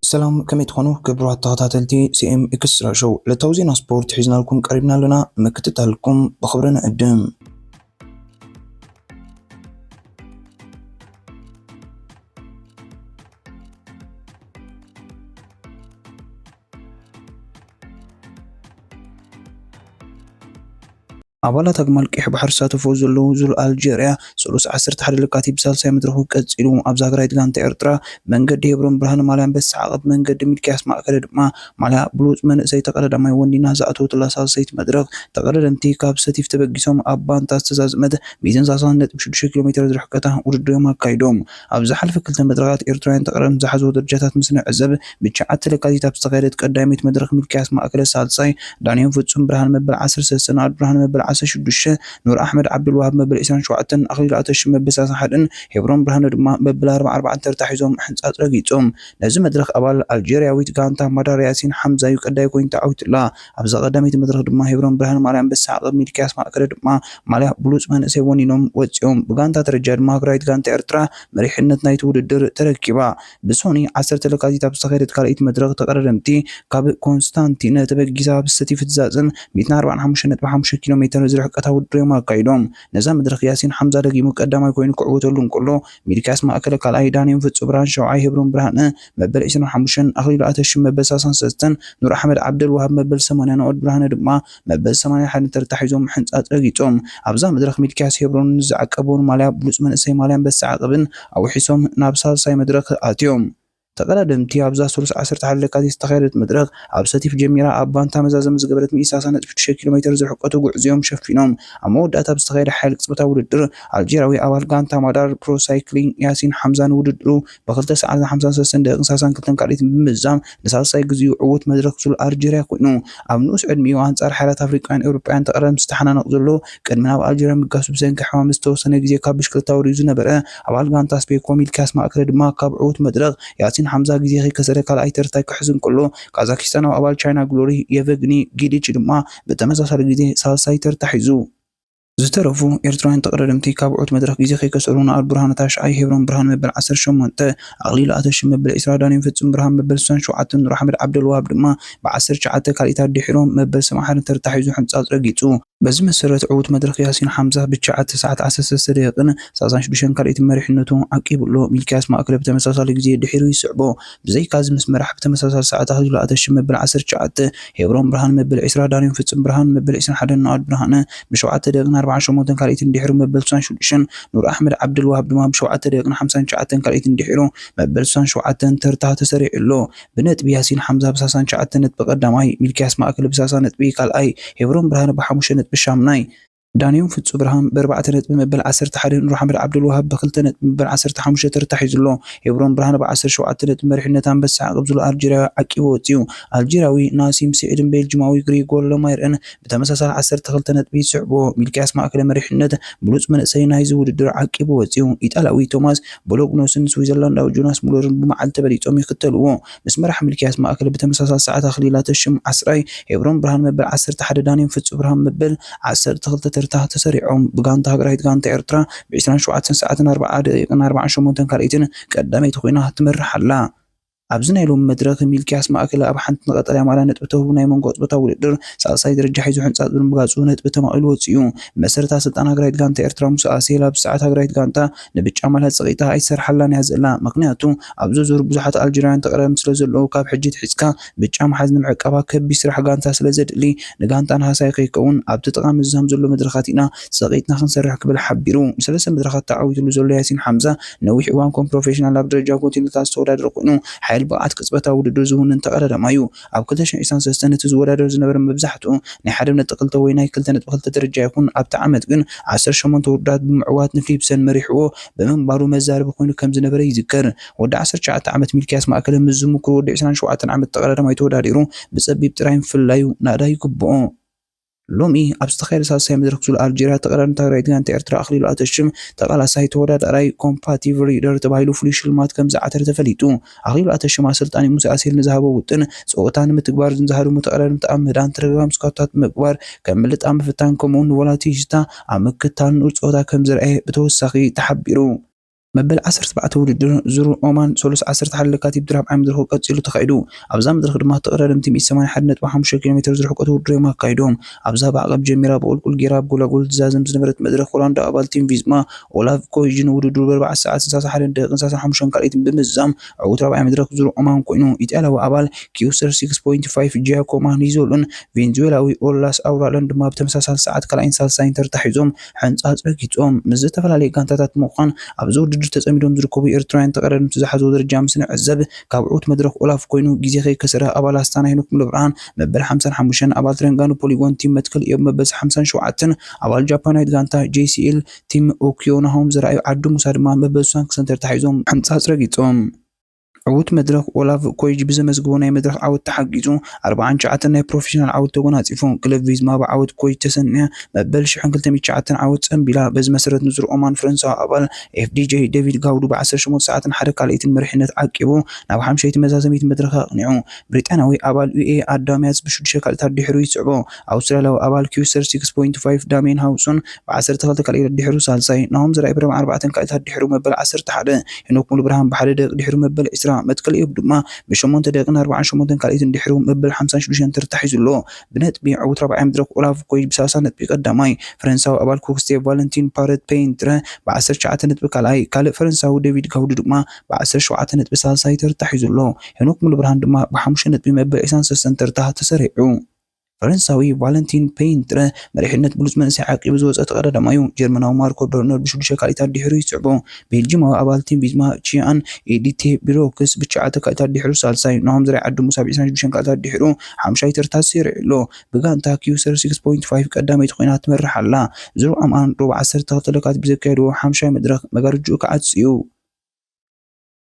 ሰላም፣ ከመይ ትኾኑ ክቡራት ተኸታተልቲ ሲ ኤም ኤክስትራ ሾው? ዕለታዊ ዜና ስፖርት ሒዝናልኩም ቀሪብና ኣለና፣ ምክትታልኩም ብኽብሪ ንዕድም። ኣባላት ኣግማል ቀይሕ ባሕሪ ዝሳተፉ ዘለዉ ዙር ኣልጀርያ፣ ሰሉስ ዓሰርተ ሓደ ለካቲት ብሳልሳይ መድረኹ ቀጺሉ። ኣብዛ ሃገራዊት ጋንታ ኤርትራ፣ መንገዲ ሄብሮን ብርሃነ ማልያ ኣንበሳ ዓቐብ፣ መንገዲ ሚልክያስ ማእከለ ድማ ማልያ ብሉጽ መንእሰይ ተቐዳዳማይ ወኒና ዝኣተወትላ ሳልሰይቲ መድረኽ፣ ተቐዳደምቲ ካብ ሰቲፍ ተበጊሶም ኣብ ባንታ ዝተዛዝመት ሚእትን ሰላሳን ነጥቢ ሽዱሽተ ኪሎ ሜትር ዝርሕቀታ ውድድር እዮም ኣካይዶም። ኣብ ዝሓለፈ ክልተ መድረኻት ኤርትራውያን ተቐዳደምቲ ዝሓዝዎ ደረጃታት ምስ ንዕዘብ፣ ብትሽዓተ ለካቲት ኣብ ዝተኻየደት ቀዳመይቲ መድረኽ ሚልክያስ ማእከለ ሳልሳይ፣ ዳንኤል ፍጹም ብርሃን መበል ዓሰርተ ሰለስተ፣ ንኣድ ብርሃን መበል ዓሰርተ ሽዱሽተ፣ ኑር ኣሕመድ ዓብዱልዋሃብ መበል ዕስራን ሸውዓተን፣ ኣኽሊሉ ኣተሽም መበል ሰላሳን ሓደን፣ ሄብሮን ብርሃነ ድማ መበል ኣርባዓ ኣርባዓን ተርታ ሒዞም ሕንጻጽ ረጊጾም። ነዚ መድረኽ ኣባል ኣልጀርያዊት ጋንታ ማዳር ያሲን ሓምዛ እዩ ቀዳይ ኮይኑ ተዓዊቱላ። ኣብዛ ቀዳመይቲ መድረኽ ድማ ሄብሮን ብርሃነ ማልያ ኣንበሳ ዓቐብ፣ ሚልክያስ ማእከለ ድማ ማልያ ብሉጽ መንእሰይ ወኒኖም ወጺኦም። ብጋንታ ደረጃ ድማ ሃገራዊት ጋንታ ኤርትራ መሪሕነት ናይቲ ውድድር ተረኪባ። ብሶኒ ዓሰርተ ለካቲት ኣብ ዝተኻየደት ካልኣይቲ መድረኽ፣ ተቐዳደምቲ ካብ ኮንስታንቲነ ተበጊሳ ብሰቲፍ ትዛዝም ሚእትን ኣርባዓን ሓሙሽተን ነጥቢ ሓሙሽተ ኪሎ ሜትር ዝርሕቀታ ውድድር እዮም ኣካይዶም። ነዛ መድረኽ ያሲን ሓምዛ ደጊሙ ቀዳማይ ኮይኑ ክዕወተሉ እንከሎ፣ ሚልክያስ ማእከለ ካልኣይ፣ ዳንኤል ፍጹም ብርሃን ሻውዓይ፣ ሄብሮን ብርሃነ መበል ዕስራን ሓሙሽተን፣ ኣኽሊሉ ኣተሽም መበል ሰላሳን ሰለስተን፣ ኑር ኣሕመድ ዓብደል ወሃብ መበል ሰማንያ፣ ንኦድ ብርሃነ ድማ መበል ሰማንያን ሓደን ተርታ ሒዞም ሕንጻጽ ረጊጾም። ኣብዛ መድረኽ ሚልክያስ ሄብሮን ዝዓቀቦን ማልያ ብሉጽ መንእሰይ ማልያ ኣንበሳ ዓቐብን ኣውሒሶም ናብ ሳልሳይ መድረኽ ኣትዮም። ተቐዳደምቲ ኣብዛ ሰሉስ ዓሰርተ ሓደ ለካቲት ዝተኻየደት መድረኽ፣ ኣብ ሰቲፍ ጀሚራ ኣብ ባንታ መዛዘሚ ዝገበረት ሚእቲ ሰላሳ ነጥቢ ሽዱሽተ ኪሎ ሜትር ዝርሕቀቱ ጉዕዞ እዮም ሸፊኖም። ኣብ መወዳእታ ኣብ ዝተኻየደ ሓያል ቅጽበታዊ ውድድር፣ ኣልጀርያዊ ኣባል ጋንታ ማዳር ፕሮ ሳይክሊንግ ያሲን ሓምዛ ንውድድሩ ብክልተ ሰዓት ሓምሳን ሰለስተን ደቂቕን ሰላሳን ክልተን ካልኢትን ብምምዛም፣ ንሳልሳይ ግዜኡ ዕዉት መድረኽ ዙር ኣልጀርያ ኮይኑ። ኣብ ንኡስ ዕድሚኡ ኣንጻር ሓያላት ኣፍሪቃውያን ኤውሮጳውያን ተቐዳደምቲ ዝተሓናነቕ ዘሎ፣ ቅድሚ ናብ ኣልጀርያ ምጋሱ ብሰንኪ ሕማም ዝተወሰነ ግዜ ካብ ብሽክለታ ወሪዱ ዝነበረ ኣባል ጋንታ ስፔኮ ሚልክያስ ማእከለ ድማ ካብ ዕዉት መድረኽ ያሲን ሓምዛ ግዜ ከይከሰረ ካልኣይ ተርታ ክሕዝ እንከሎ፣ ካዛኪስታናዊ ኣባል ቻይና ግሎሪ የቨግኒ ጊሊች ድማ ብተመሳሳሊ ግዜ ሳልሳይ ተርታ ሒዙ። ዝተረፉ ኤርትራውያን ተቐዳደምቲ ካብ ዕዉት መድረኽ ግዜ ከይከሰሩ፣ ንኣል ብርሃነ ታሽዓይ፣ ሄብሮን ብርሃን መበል ዓሰርተ ሸሞንተ፣ ኣኽሊሉ ኣተሽም መበል ዕስራ፣ ዳንኤል ፍጹም ብርሃን መበል ስሳን ሸውዓተን፣ ኑር ኣሕመድ ዓብደልዋሃብ ድማ ብዓሰርተ ትሽዓተ ካልኢታት ድሒሮም መበል ሰብዓን ሓደን ተርታ ሒዙ ሕንጻጽ ረጊጹ። በዚ መሰረት ዕዉት መድረኽ ያሲን ሓምዛ ብትሽዓተ ሰዓት ዓሰርተ ሰለስተ ደቂቕን ሰላሳን ሽዱሽተን ካልኢትን መሪሕነቱ ዓቂቡ ኣሎ። ሚልክያስ ማእከለ ብተመሳሳሊ ግዜ ድሒሩ ይስዕቦ። ብዘይካዚ ምስ መራሕ ብተመሳሳሊ ሰዓት ኣኽሊሉ ኣተሽም መበል ዓሰርተ ትሽዓተ፣ ሄብሮን ብርሃን መበል ዕስራ፣ ዳንኤል ፍጹም ብርሃን መበል ዕስራን ሓደን፣ ንኣድ ብርሃነ ብሸውዓተ ደቂቕን ኣርባዓን ሸሞንተን ካልኢትን ድሒሩ መበል ስሳን ሽዱሽተን፣ ኑር ኣሕመድ ዓብደልዋሃብ ድማ ብሸውዓተ ደቂቕን ሓምሳን ትሽዓተን ካልኢትን ድሒሩ መበል ስሳን ሸውዓተን ተርታ ተሰሪዑ ኣሎ። ብነጥቢ ያሲን ሓምዛ ብሰላሳን ትሽዓተን ነጥቢ ቀዳማይ፣ ሚልክያስ ማእከለ ብሰላሳ ነጥቢ ካልኣይ፣ ሄብሮን ብርሃነ ብሓሙሽተ ነጥቢ ሻምናይ፣ ዳንኤል ፍጹም ብርሃን ብኣርባዕተ ነጥቢ መበል ዓሰርተ ሓደ፣ ኑር ኣሕመድ ዓብዱልዋሃብ ብክልተ ነጥቢ መበል ዓሰርተ ሓሙሽተ ተርታ ሒዙ ኣሎ። ሄብሮን ብርሃነ ብዓሰርተ ሸውዓተ ነጥቢ መሪሕነት ኣንበሳ ዓቐብ ዙር ኣልጀርያ ዓቂቡ ወጺኡ። ኣልጀርያዊ ናሲም ስዒድን ቤልጅማዊ ግሪጎር ሎማይርን ብተመሳሳሊ ዓሰርተ ክልተ ነጥቢ ይስዕብዎ። ሚልክያስ ማእከለ መሪሕነት ብሉጽ መንእሰይ ናይዚ ውድድር ዓቂቡ ወጺኡ። ኢጣልያዊ ቶማስ ቦሎግኖስን ስዊዘርላንዳዊ ጆናስ ሙለርን ብመዓልቲ በሊጾም ይኽተልዎ። ምስ መራሕ ሚልክያስ ማእከለ ብተመሳሳሊ ሰዓት ኣኽሊሉ ኣተሽም ዓስራይ፣ ሄብሮን ብርሃን መበል ዓሰርተ ሓደ፣ ዳንኤል ፍጹም ብርሃን መበል ዓሰርተ ክልተ ተርታ ተሰሪዖም። ብጋንታ ሃገራዊት ጋንታ ኤርትራ ብዕስራን ሸውዓተን ሰዓትን ኣርባዓ ደቂቕን ኣርባዓን ሸሞንተን ካልኢትን ቀዳመይቲ ኮይና ትመርሕ ኣላ። ኣብዚ ናይ ሎሚ መድረኽ፣ ሚልክያስ ማእከለ ኣብ ሓንቲ ንቀጠልያ ማልያ ነጥቢ ተዋሂቡ ናይ መንጎ ቅጽበታዊ ውድድር ሳልሳይ ደረጃ ሒዙ ሕንጻጽ ብምብጋጹ ነጥቢ ተማቒሉ ወጺኡ። ብመሰረት ኣሰልጣን ሃገራዊት ጋንታ ኤርትራ ሙሳ ኣሴል፣ ኣብዚ ሰዓት ሃገራዊት ጋንታ ንብጫ ማልያ ጸቒጣ ኣይትሰርሓላን እያ ዘላ። ምኽንያቱ ኣብዚ ዙር ብዙሓት ኣልጀርያውያን ተቐዳደምቲ ስለ ዘለዉ፣ ካብ ሕጂ ኣትሒዝካ ብጫ ምሓዝ ንምዕቃባ ከቢድ ስራሕ ጋንታ ስለ ዘድሊ፣ ንጋንታና ሃሳዪ ከይከውን ኣብቲ ጥቓ ምዝዛም ዘሎ መድረኻት ኢና ጸቒጥና ክንሰርሕ ክብል ሓቢሩ። ንሰለስተ መድረኻት ተዓዊቱሉ ዘሎ ያሲን ሓምዛ፣ ነዊሕ እዋን ከም ፕሮፌሽናል ኣብ ደረጃ ኮንቲነንታል ዝተወዳደረ ኮይኑ፣ ሓያል ብቕዓት ቅጽበታዊ ውድድር ዝውንን ተቐዳዳማይ እዩ። ኣብ ክልተ ሽሕን ዕስራን ሰለስተን እቲ ዝወዳደር ዝነበረ መብዛሕትኡ ናይ ሓደ ነጥቢ ክልተ ወይ ናይ ክልተ ነጥቢ ክልተ ደረጃ ይኹን፣ ኣብቲ ዓመት ግን ዓሰርተ ሸሞንተ ውድድራት ብምዕዋት ንፊሊፕሰን መሪሕዎ ብምንባሩ መዛረቢ ኮይኑ ከም ዝነበረ ይዝከር። ወዲ ዓሰርተ ትሽዓተ ዓመት ሚልክያስ ማእከለ ምስ ዝምኩር ወዲ ዕስራን ሸውዓተን ዓመት ተቐዳዳማይ ተወዳዲሩ ብጸቢብ ጥራይ ምፍላዩ ናእዳ ይግብኦ። ሎሚ ኣብ ዝተኻየደ ሳልሳይ መድረኽ ዙር ኣልጀርያ፣ ተቐዳዳምቲ ሃገራዊት ጋንታ ኤርትራ ኣኽሊሉ ኣተሽም፣ ተቓላሳይ ተወዳዳራይ ኮምፓቲቭ ሪደር ተባሂሉ ፍሉይ ሽልማት ከም ዝዓተረ ተፈሊጡ። ኣኽሊሉ ኣተሽም ኣሰልጣኒ ሙሳ ኣሴል ንዝሃቦ ውጥን ጸወታ ንምትግባር ንዝሃደሙ ተቐዳደምቲ ኣብ ምህዳን ተደጋጋሚ ስኳታት ብምግባር ከም ምልጣ ምፍታን፣ ከምኡውን ንቮላቲሊስታ ኣብ ምክትታል ንኡር ጸወታ ከም ዘርኣየ ብተወሳኺ ተሓቢሩ። መበል ዓሰርተ ኣርባዕተ ውድድር ዙር ኦማን ሰሉስ ዓሰርተ ሓደ ለካቲት ራብዓይ መድረኹ ቀጺሉ ተኻይዱ። ኣብዛ መድረኽ ድማ ተቐዳደምቲ ሚእቲ ሰማንያ ሓደ ነጥቢ ሓሙሽተ ኪሎ ሜትር ዝርሕቀቱ ውድድር እዮም ኣካይዶም። ኣብዛ ብዓቐብ ጀሚራ ብቁልቁል ጌራ ኣብ ጎላጎል ትዛዘም ዝነበረት መድረኽ ሆላንዳዊ ኣባል ቲም ቪዝማ ኦላቭ ኮይጅ ንውድድሩ ብኣርባዕተ ሰዓት ሰላሳ ሓደ ደቂቕን ሰላሳ ሓሙሽተ ካልኢትን ብምዝዛም ዕዉት ራብዓይ መድረኽ ዙር ኦማን ኮይኑ። ኢጣልያዊ ኣባል ኪውሰር ሲክስ ፖይንት ፋይቭ ጂያኮማ ኒዞሉን ቬንዙዌላዊ ኦርላስ ኣውራለን ድማ ብተመሳሳሊ ሰዓት ካልኣይን ሳልሳይን ተርታ ሒዞም ሕንጻጽ ረጊጾም። ምስ ዝተፈላለየ ጋንታታት ብምዃን ኣብዚ ውድድር ተጸሚዶም ዝርከቡ ኤርትራውያን ተቐዳደምቲ ዝሓዝዎ ደረጃ ምስ ንዕዘብ፣ ካብ ዕዉት መድረኽ ኦላቭ ኮይኑ ግዜ ከይከሰረ ኣባል ኣስታና ሄኖክ ሙሉብርሃን መበል ሓምሳን ሓሙሽተን፣ ኣባል ተረንጋኑ ፖሊጎን ቲም መትከል እዮም መበል ሓምሳን ሸውዓተን፣ ኣባል ጃፓናዊት ጋንታ ጄሲኤል ቲም ኦኪዮ ናሆም ዘርኣዩ ዓዱ ሙሳ ድማ መበል ስሳን ክልተን ተርታ ሒዞም ሕንጻጽ ረጊጾም። ዕዉት መድረኽ ኦላቭ ኮይጅ ብዘመዝግቦ ናይ መድረኽ ዓወት ተሓጊዙ ኣርባዓን ትሽዓተን ናይ ፕሮፌሽናል ዓወት ተጎናጺፉ። ክለብ ቪዝማ ብዓወት ኮይጅ ተሰንያ መበል ሽሕን ክልተ ሚእቲ ትሽዓተን ዓወት ጸንቢላ። በዚ መሰረት ንዙር ኦማን ፈረንሳዊ ኣባል ኤፍዲጄ ዴቪድ ጋውዱ ብዓሰርተ ሸሞንተ ሰዓትን ሓደ ካልኢትን መሪሕነት ዓቂቡ ናብ ሓምሻይቲ መዛዘሚት መድረኽ ኣቕኒዑ። ብሪጣንያዊ ኣባል ዩኤ ኣዳምያስ ብሽዱሽተ ካልኢታት ድሒሩ ይስዕቦ። ኣውስትራልያዊ ኣባል ኪውሰር ሲክስ ፖይንት ፋይቭ ዳሜን ሃውሶን ብዓሰርተ ክልተ ካልኢታት ድሒሩ ሳልሳይ፣ ናሆም ዘርኣይ ብረብዓ ኣርባዕተን ካልኢታት ድሒሩ መበል ዓሰርተ ሓደ፣ ሄኖክ ሙሉብርሃን ብሓደ ደቂቕ ድሒሩ መበል ዕስራ፣ መትከል እዮብ ድማ ብሸሞንተ ደቂቕን ኣርባዓን ሸሞንተን ካልኢትን ድሒሩ መበል ሓምሳን ሽዱሽተን ተርታ ሒዙ ኣሎ። ብነጥቢ ዕዉት ራብዓይ መድረኽ ኦላቭ ኮይጅ ብሰላሳ ነጥቢ ቀዳማይ፣ ፈረንሳዊ ኣባል ኩክስቴ ቫለንቲን ፓረት ፔይንትረ ብዓሰርተ ትሽዓተ ነጥቢ ካልኣይ፣ ካልእ ፈረንሳዊ ዴቪድ ጋውዱ ድማ ብዓሰርተ ሸውዓተ ነጥቢ ሳልሳይ ተርታ ሒዙ ኣሎ። ሄኖክ ሙሉብርሃን ድማ ብሓሙሽተ ነጥቢ መበል ዕስራን ሰለስተን ተርታ ተሰሪዑ። ፈረንሳዊ ቫለንቲን ፔይንትረ መሪሕነት ብሉጽ መንእሰይ ዓቂቡ ዝወጸ ተቐዳዳማዩ። ጀርመናዊ ማርኮ በርነር ብሽዱሽተ ካልኢታት ድሒሩ ይስዕቦ። ቤልጂማዊ ኣባል ቲም ቪዝማ ቺያን ኤዲቴ ቢሮክስ ብትሽዓተ ካልኢታት ድሒሩ ሳልሳይ፣ ናሆም ዘርኣይ ዓዱ ሙሳ ብዕስራን ሽዱሽተን ካልኢታት ድሒሩ ሓምሻይ ተርታ ተሰሪዑ ኣሎ። ብጋንታ ኪውሰር ሲክስ ፖይንት ፋይቭ ቀዳመይቲ ኮይና ትመርሕ ኣላ። ዙር ኦማን ሮብ ዓሰርተ ክልተ ለካቲት ብዘካየድዎ ሓምሻይ መድረኽ መጋረጅኡ ክዓጽ እዩ።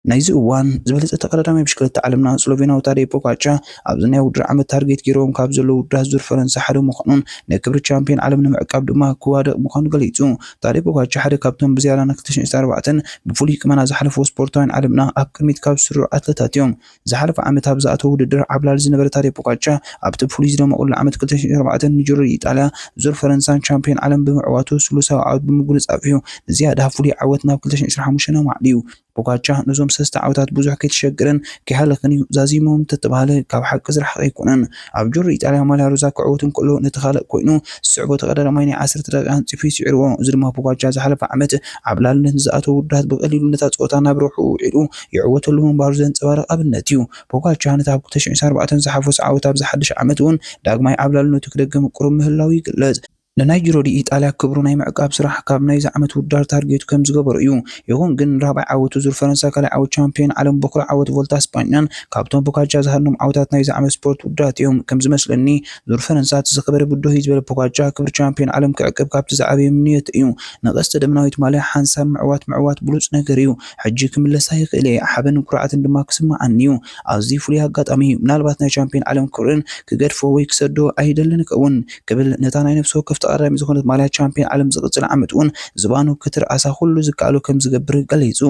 ናይዚ እዋን ዝበለጸ ተቐዳዳማይ ብሽክለታ ዓለምና ስሎቬናዊ ታደይ ፖጋቻ ኣብዚ ናይ ውድድር ዓመት ታርጌት ገይሮም ካብ ዘለዉ ውድድራት ዙር ፈረንሳ ሓደ ምዃኑን ንክብሪ ቻምፒዮን ዓለም ንምዕቃብ ድማ ክዋደቕ ምዃኑ ገሊጹ። ታደይ ፖጋቻ ሓደ ካብቶም ብዝያዳ ን ክልተ ሽሕን ዕስራን ኣርባዕተን ብፍሉይ ቁመና ዝሓለፉ ስፖርታውያን ዓለምና ኣብ ቅድሚት ካብ ዝስርዑ ኣትለታት እዮም። ዝሓለፈ ዓመት ኣብ ዝኣተወ ውድድር ዓብላሊ ዝነበረ ታደይ ፖጋቻ ኣብቲ ብፍሉይ ዝደመቐሉ ዓመት ክልተ ሽሕን ዕስራን ኣርባዕተን ንጁር ኢጣልያ ዙር ፈረንሳን ቻምፒዮን ዓለም ብምዕዋቱ ስሉሳዊ ዓወት ብምጉንጻፍ እዩ ንዝያዳ ፍሉይ ዓወት ናብ ክልተ ሽሕን ዕስራን ሓሙሽተን ኣማዕድዩ። ፖጋቻ ነዞም ሰለስተ ዓወታት ብዙሕ ከይተሸገረን ከይሃለኸን እዩ ዛዚሞም እንተተባህለ ካብ ሓቂ ዝረሓቐ ኣይኮነን። ኣብ ጁር ኢጣልያ ማልያ ሮዛ ክዕወት እንከሎ ነቲ ካልእ ኮይኑ ዝስዕቦ ተቐዳዳማይ ናይ ዓሰርተ ደቂቕ ኣንጺፉ እዩ ስዒርዎ። እዚ ድማ ፖጋቻ ዝሓለፈ ዓመት ዓብላልነት ንዝኣተወ ውድድራት ብቐሊሉ ነታ ጸወታ ናብ ረብሕኡ ውዒሉ ይዕወተሉ ምንባሩ ዘንጸባርቕ ኣብነት እዩ። ፖጋቻ ነቲ ኣብ ክልተ ሽሕን ዕስራን ኣርባዕተን ዝሓፈሶ ዓወት ኣብዚ ሓድሽ ዓመት እውን ዳግማይ ዓብላልነቱ ክደግም ቅሩብ ምህላዉ ይግለጽ። ንናይ ጁሮ ዲ ኢጣልያ ክብሩ ናይ ምዕቃብ ስራሕ ካብ ናይዚ ዓመት ውድድር ታርጌቱ ከም ዝገበሮ እዩ። ይኹን ግን ራብዓይ ዓወቱ ዙር ፈረንሳ ካልኣይ ዓወት ቻምፒዮን ዓለም በኩር ዓወት ቮልታ ስጳኛን ካብቶም ፖጋቻ ዝሃድኖም ዓወታት ናይዚ ዓመት ስፖርት ውድድራት እዮም። ከም ዝመስለኒ ዙር ፈረንሳ እቲ ዝኸበረ ብድሆ እዩ ዝበለ ፖጋቻ ክብሪ ቻምፒዮን ዓለም ክዕቅብ ካብቲ ዝዓበየ ምንዮት እዩ። ንቀስተ ደመናዊት ማልያ ሓንሳብ ምዕዋት ምዕዋት ብሉጽ ነገር እዩ። ሕጂ ክምለሳ ይኽእል እየ። ሓበን ኩርዓትን ድማ ክስምዓኒ እዩ። ኣዝዩ ፍሉይ ኣጋጣሚ እዩ። ምናልባት ናይ ቻምፒዮን ዓለም ክብርን ክገድፎ ወይ ክሰዶ ኣይደልን ይኸውን ክብል ነታ ናይ ነፍሲ ወከፍ ተቐዳዳሚ ዝኾነት ማልያ ቻምፒዮን ዓለም ዝቕጽል ዓመት እውን ዝባኑ ክትርኣሳ ኩሉ ዝከኣሎ ከም ዝገብር ገሊጹ።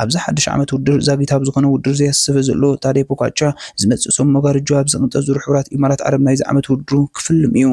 ኣብዚ ሓድሽ ዓመት ውድድር ዛጊት ኣብ ዝኾነ ውድድር ዘየስፈ ዘሎ ታደይ ፖጋቻ ዝመጽእ ሶም መጋርጆ ኣብ ዝቕንጠ ዙር ሕቡራት ኢማራት ዓረብ ናይዚ ዓመት ውድድሩ ክፍልም እዩ።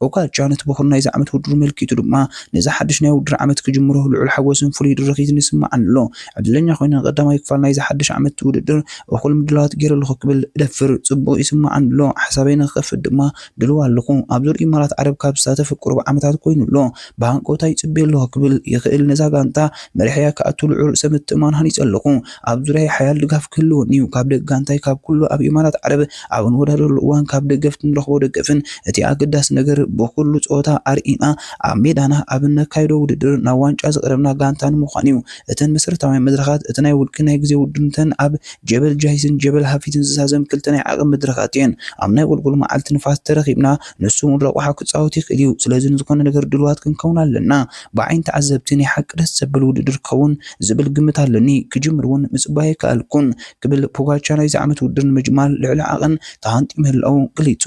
ፖጋቻ ነቲ በኹር ናይዚ ዓመት ውድድር መልኪቱ ድማ ነዚ ሓድሽ ናይ ውድድር ዓመት ክጅምሮ ልዑል ሓጎስን ፍሉይ ድርኺትን ይስምዓኒ ኣሎ። ዕድለኛ ኮይነ ንቐዳማይ ክፋል ናይዚ ሓድሽ ዓመት ውድድር እኹል ምድላዋት ገይረ ኣለኹ ክብል እደፍር። ጽቡቕ ይስምዓኒ ኣሎ። ሓሳበይ ንኽኸፍት ድማ ድሉው ኣለኹ። ኣብ ዙር ኢማራት ዓረብ ካብ ዝሳተፍ ቅሩብ ዓመታት ኮይኑ ኣሎ። ብሃንቀውታ ይጽበዮ ኣለኹ ክብል ይኽእል። ነዛ ጋንታ መሪሐያ ክኣቱ ልዑል ርእሰ ምትእምማን ሃኒጸ ኣለኹ። ኣብ ዙርያይ ሓያል ድጋፍ ክህልወኒ እዩ። ካብ ደቂ ጋንታይ ካብ ኩሉ ኣብ ኢማራት ዓረብ ኣብ እንወዳደረሉ እዋን ካብ ደገፍቲ ንረኽቦ ደገፍን እቲ ኣገዳሲ ነገር ብኹሉ ጸወታ ኣርኢና ኣብ ሜዳና ኣብ እነካይዶ ውድድር ናብ ዋንጫ ዝቐረብና ጋንታ ንምዃን እዩ። እተን መሰረታውያን መድረኻት እቲ ናይ ውልቂ ናይ ግዜ ውድድርንተን ኣብ ጀበል ጃሂስን ጀበል ሃፊትን ዝዛዘም ክልተ ናይ ዓቐብ መድረኻት እየን። ኣብ ናይ ቁልቁል መዓልቲ ንፋስ ተረኺብና ንሱ እውን ረቑሓ ክጻወት ይኽእል እዩ። ስለዚ ንዝኾነ ነገር ድሉዋት ክንከውን ኣለና። ብዓይኒ ተዓዘብቲ ናይ ሓቂ ደስ ዘብል ውድድር ክኸውን ዝብል ግምት ኣለኒ። ክጅምር እውን ምጽባይ ኣይከኣልኩን ክብል ፖጋቻ ናይዚ ዓመት ውድድር ንምጅማር ልዕሊ ዓቐን ተሃንጢ ምህላዉ ገሊጹ።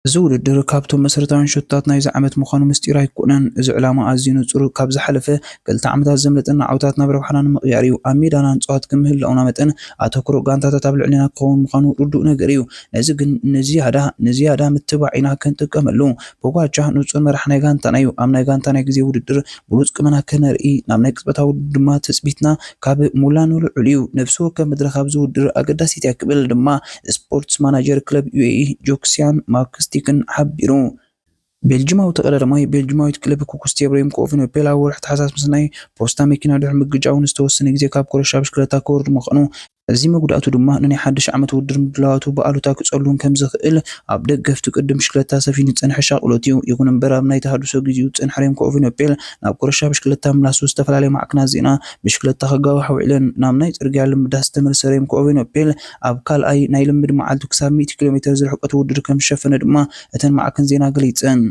እዚ ውድድር ካብቶም መሰረታውያን ሸቶታት ናይዚ ዓመት ምዃኑ ምስጢር ኣይኮነን። እዚ ዕላማ ኣዝዩ ንጹር፣ ካብ ዝሓለፈ ክልተ ዓመታት ዘምለጠና ዓወታት ናብ ረብሓና ንምቕያር እዩ። ኣብ ሜዳና ንጽዋት ከም ምህላውና መጠን፣ ኣተኩሮ ጋንታታት ኣብ ልዕሌና ክኸውን ምዃኑ ርዱእ ነገር እዩ። ነዚ ግን ንዝያዳ፣ ንዝያዳ ምትባዕ ኢና ክንጥቀመሉ። ፖጋቻ ንጹር መራሕ ናይ ጋንታና እዩ። ኣብ ናይ ጋንታ ናይ ግዜ ውድድር ብሉጽ ቁመና ከነርኢ፣ ናብ ናይ ቅጽበታዊ ውድድር ድማ ትጽቢትና ካብ ሙላኑ ልዑል እዩ። ነፍሲ ወከፍ መድረኽ ኣብዚ ውድድር ኣገዳሲት እያ ክብል ድማ ስፖርትስ ማናጀር ክለብ ዩ ኤ ኢ ጆክሲያን ማክስቲክን ሓቢሩ። ቤልጅማዊ ተቐዳዳማይ ቤልጅማዊት ክለብ ኩኩስቴብ ሬምኮ ኦፊኖፔል ኣብ ወርሒ ታሕሳስ ምስ ናይ ፖስታ መኪና ድሕሪ ምግጫው ንዝተወሰነ ግዜ ካብ ኮረሻ ብሽክለታ ክወርድ ምዃኑ፣ እዚ መጉዳእቱ ድማ ንናይ ሓድሽ ዓመት ውድድር ምድላዋቱ ብኣሉታ ክጸሉን ከም ዝኽእል ኣብ ደገፍቱ ቅድም ብሽክለታ ሰፊኑ ዝጸንሐ ሻቕሎት እዩ። ይኹን እምበር ኣብ ናይ ተሃድሶ ግዜኡ ዝጸንሐ ሬምኮ ኦፊኖፔል ናብ ኮረሻ ብሽክለታ ምላሱ ዝተፈላለያ ማዕከናት ዜና ብሽክለታ ከጋውሓ ውዒለን። ናብ ናይ ጽርግያ ልምዳት ዝተመልሰ ሬምኮ ኦፊኖፔል ኣብ ካልኣይ ናይ ልምድ መዓልቱ ክሳብ ሚእቲ ኪሎ ሜትር ዝርሕቀት ውድድር ከም ዝሸፈነ ድማ እተን ማዕከን ዜና ገሊጸን።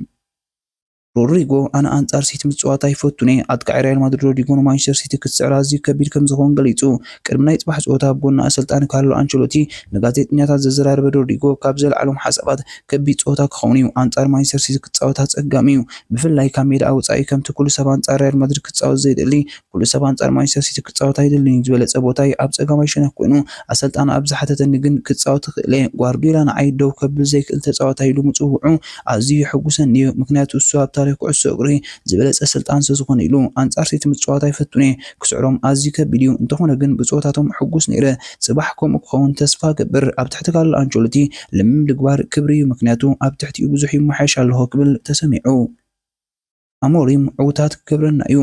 ሮድሪጎ፣ ኣነ ኣንጻር ሲቲ ምጽዋት ኣይፈቱን እየ። ኣጥቃዒ ሪያል ማድሪድ ሮድሪጎ ንማንቸስተር ሲቲ ክትስዕር ኣዝዩ ከቢድ ከም ዝኸውን ገሊጹ። ቅድሚ ናይ ጽባሕ ጸወታ ኣብ ጎኒ ኣሰልጣኒ ካርሎ ኣንቸሎቲ ንጋዜጠኛታት ዘዘራረበ ሮድሪጎ፣ ካብ ዘልዓሎም ሓሳባት፣ ከቢድ ጸወታ ክኸውን እዩ። ኣንጻር ማንቸስተር ሲቲ ክጻወት ኣጸጋሚ እዩ። ብፍላይ ካብ ሜዳ ወጻኢ፣ ከምቲ ኩሉ ሰብ ኣንጻር ሪያል ማድሪድ ክጻወት ዘይደሊ፣ ኩሉ ሰብ ኣንጻር ማንቸስተር ሲቲ ክጻወት ኣይደልን እዩ ዝበለ ጸቦታይ ኣብ ጸጋማይ ሸነኽ ኮይኑ ኣሰልጣን ኣብ ዝሓተተኒ ግን ክጻወት እኽእል እየ። ጓርዲዮላ ንዓይ ደው ከብል ዘይክእል ተጻዋታይ ኢሉ ምጽውዑ ኣዝዩ የሐጉሰኒ እዩ፣ ምኽንያቱ እሱ ኣብ ታሪኽ ኩዕሶ እግሪ ዝበለጸ ኣሰልጣን ስለ ዝኾነ ኢሉ። ኣንጻር ሲቲ ምጽዋት ኣይፈቱን እየ፣ ክስዕሮም ኣዝዩ ከቢድ እዩ። እንተኾነ ግን ብጸወታቶም ሕጉስ ነይረ። ጽባሕ ከምኡ ክኸውን ተስፋ እገብር። ኣብ ትሕቲ ካርሎ ኣንቸሎቲ ልምምድ ምግባር ክብሪ እዩ፣ ምኽንያቱ ኣብ ትሕቲኡ ብዙሕ ይመሓየሽ ኣለኹ ክብል ተሰሚዑ። ኣሞሪም ዕውታት ክገብረና እዩ።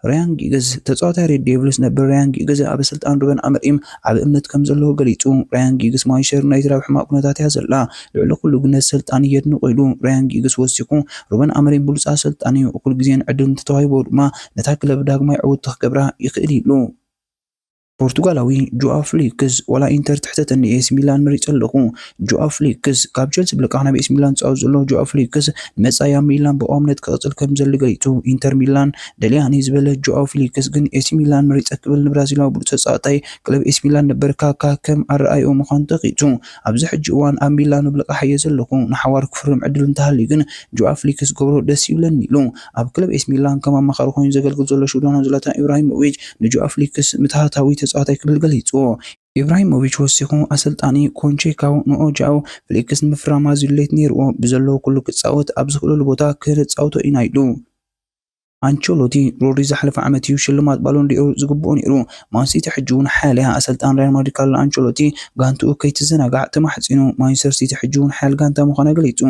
ራያን ጊግስ፣ ተጻዋታይ ሬድ ዴቭልስ ነበር ራያን ጊግስ ኣብ ኣሰልጣን ሩበን ኣሞሪም ዓቢ እምነት ከም ዘለዎ ገሊጹ። ራያን ጊግስ ማንቸስተር ዩናይትድ ኣብ ሕማቕ ኩነታት እያ ዘላ። ልዕሊ ኩሉ ግን ነቲ ሰልጣን የድንቖ ኢሉ። ራያን ጊግስ ወሲኹ፣ ሩበን ኣሞሪም ብሉጽ ኣሰልጣን እዩ፣ እኹል ግዜን ዕድልን እንተተዋሂብዎ ድማ ነታ ክለብ ዳግማይ ዕውትቲ ክገብራ ይኽእል እዩ ኢሉ። ፖርቱጋላዊ ጆኣው ፍሊክስ፣ ዋላ ኢንተር ትሕተተኒ ኤሲ ሚላን መሪጸ ኣለኹ። ጆኣው ፍሊክስ፣ ካብ ቸልሲ ብልቃሕ ናብ ኤሲ ሚላን ዝጻወት ዘሎ ጆኣው ፍሊክስ፣ ንመጻኢ ኣብ ሚላን ብቋምነት ክቕጽል ከም ዘድሊ ገሊጹ። ኢንተር ሚላን ደልያኒ ዝበለ ጆኣው ፍሊክስ ግን ኤሲ ሚላን መሪጸ ክብል ንብራዚላዊ ብሉጽ ተጻዋታይ ክለብ ኤሲ ሚላን ነበር ካካ ከም ኣረኣእያኡ ምዃኑ ጠቒሱ። ኣብዚ ሕጂ እዋን ኣብ ሚላን ብልቃሕ እየ ዘለኹ። ንሓዋሩ ክፍርም ዕድል እንተሃልዩ ግን ጆኣው ፍሊክስ ክገብሮ ደስ ይብለኒ ኢሉ። ኣብ ክለብ ኤሲ ሚላን ከም ኣማኻሪ ኮይኑ ዘገልግል ዘሎ ሽወዳናዊ ዝላታን ኢብራሂሞቪች ንጆኣው ፍሊክስ ምትሃታዊ ተጻዋታይ ክብል ገሊጽዎ። ኢብራሂሞቪች ወሲኹ፣ ኣሰልጣኒ ኮንቼካው ንኦጃው ፍሊክስ ንምፍራም ኣዝዩ ድሌት ነይርዎ። ብዘለዎ ኩሉ ክጻወት ኣብ ዝኽእለሉ ቦታ ክነጻውቶ ኢና ኢሉ። ኣንቸሎቲ፣ ሮድሪ ዝሓለፈ ዓመት እዩ ሽልማት ባሎን ዲኦር ዝግብኦ ነይሩ። ማን ሲቲ ሕጂ እውን ሓያል እያ። ኣሰልጣን ሪያል ማድሪድ ካርሎ ኣንቸሎቲ ጋንትኡ ከይትዘናጋዕ ተማሕጺኑ። ማንቸስተር ሲቲ ሕጂ እውን ሓያል ጋንታ ምዃና ገሊጹ።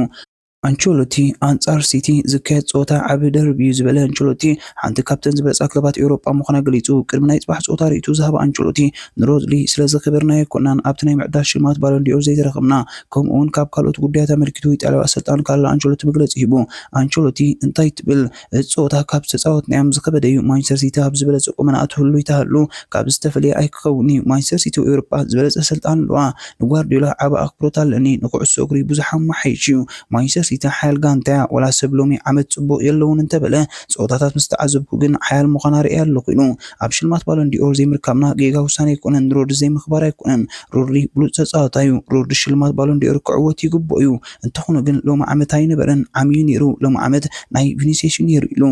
ኣንቸሎቲ፣ ኣንጻር ሲቲ ዝካየድ ጸወታ ዓቢ ደርቢ እዩ ዝበለ ኣንቸሎቲ፣ ሓንቲ ካብተን ዝበለጻ ክለባት ኤውሮጳ ምዃና ገሊጹ። ቅድሚ ናይ ጽባሕ ጸወታ ርእይትኡ ዝሃበ ኣንቸሎቲ፣ ንሮድሪ ስለ ዘኽበርናዮ ኣይኮናን ኣብቲ ናይ ምዕዳል ሽልማት ባሎን ዲኦር ዘይተረኸብና፣ ከምኡ እውን ካብ ካልኦት ጉዳያት ኣመልኪቱ ኢጣልያዊ ኣሰልጣኒ ካርሎ ኣንቸሎቲ መግለጺ ሂቡ። ኣንቸሎቲ፣ እንታይ ትብል? እቲ ጸወታ ካብ ዝተጻወትናዮም ዝኸበደ እዩ። ማንቸስተር ሲቲ ኣብ ዝበለጸ ቁመናኣ ትህሉ ይትሃሉ፣ ካብ ዝተፈለየ ኣይክኸውን እዩ። ማንቸስተር ሲቲ ኣብ ኤውሮጳ ዝበለጸ ስልጣን ኣለዋ። ንጓርዲዮላ ዓቢ ኣኽብሮት ኣለኒ። ንኩዕሶ እግሪ ብዙሕ ኣመሓይሽ እዩ። ማንቸስተር ሲቲ ሓያል ጋንታ እያ። ዋላ ሰብ ሎሚ ዓመት ጽቡቕ የለውን እንተበለ፣ ጸወታታት ምስ ተዓዘብኩ ግን ሓያል ምዃና ርእየ ኣለኹ ኢሉ። ኣብ ሽልማት ባሎን ዲኦር ዘይምርካብና ጌጋ ውሳነ ኣይኮነን፣ ንሮድሪ ዘይምኽባር ኣይኮነን። ሮድሪ ብሉጽ ተጻዋታይ እዩ። ሮድሪ ሽልማት ባሎን ዲኦር ክዕወት ይግብኦ እዩ። እንተኾነ ግን ሎሚ ዓመት ኣይነበረን፣ ዓሚ እዩ ነይሩ። ሎሚ ዓመት ናይ ቪኒሲየስ እዩ ነይሩ ኢሉ።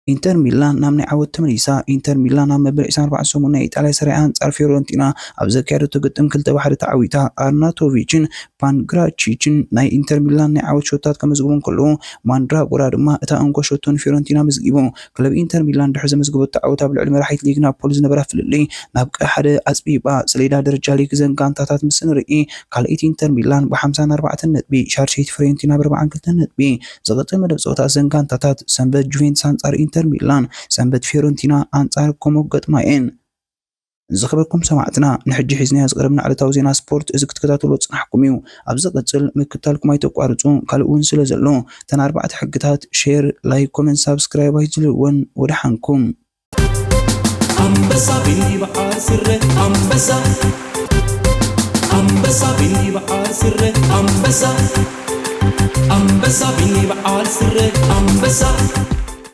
ኢንተር ሚላን ናብ ናይ ዓወት ተመሊሳ። ኢንተር ሚላን ኣብ መበል ዕስራን ኣርባዕተን ሰሙን ናይ ኢጣልያ ሰሪዓ ኣንጻር ፊዮረንቲና ኣብ ዘካየደቶ ግጥም ክልተ ባሕሪ ተዓዊታ። ኣርናቶቪችን ፓንግራቺችን ናይ ኢንተር ሚላን ናይ ዓወት ሾታት ከመዝግቡ እንከለዉ፣ ማንድራጎራ ድማ እታ እንኮ ሾቶ ንፊዮረንቲና መዝጊቡ። ክለብ ኢንተር ሚላን ድሕሪ ዘመዝገበቶ ዓወት ኣብ ልዕሊ መራሒት ሊግ ናፖሊ ዝነበራ ፍልልይ ናብ ቀ ሓደ ኣጽቢባ። ሰሌዳ ደረጃ ሊግ እዘን ጋንታታት ምስ ንርኢ፣ ካልኣይቲ ኢንተር ሚላን ብሓምሳን ኣርባዕተን ነጥቢ፣ ሻድሸይቲ ፊዮረንቲና ብኣርባዓን ክልተን ነጥቢ። ዝቕጽል መደብ ጸወታ እዘን ጋንታታት ሰንበት ጁቬንቱስ ኣንጻር ኢንተር ሚላን፣ ሰንበት ፊዮረንቲና ኣንጻር ኮሞ ክገጥማ እየን። ዝኸበርኩም ሰማዕትና፣ ንሕጂ ሒዝናዮ ዝቐረብና ዕለታዊ ዜና ስፖርት እዚ ክትከታተልዎ ዝጸናሕኩም እዩ። ኣብ ዝቕጽል ምክታልኩም ኣይተቋርጹ፣ ካልእ እውን ስለ ዘሎ። እተን ኣርባዕተ ሕግታት፣ ሼር፣ ላይክ፣ ኮመንት፣ ሳብስክራይብ ኣይትልልወን። ወደሓንኩም። ኣንበሳ ቢኒ በዓል ስረ ኣንበሳ፣ ኣንበሳ ቢኒ በዓል ስረ ኣንበሳ፣ ኣንበሳ ቢኒ በዓል ስረ ኣንበሳ።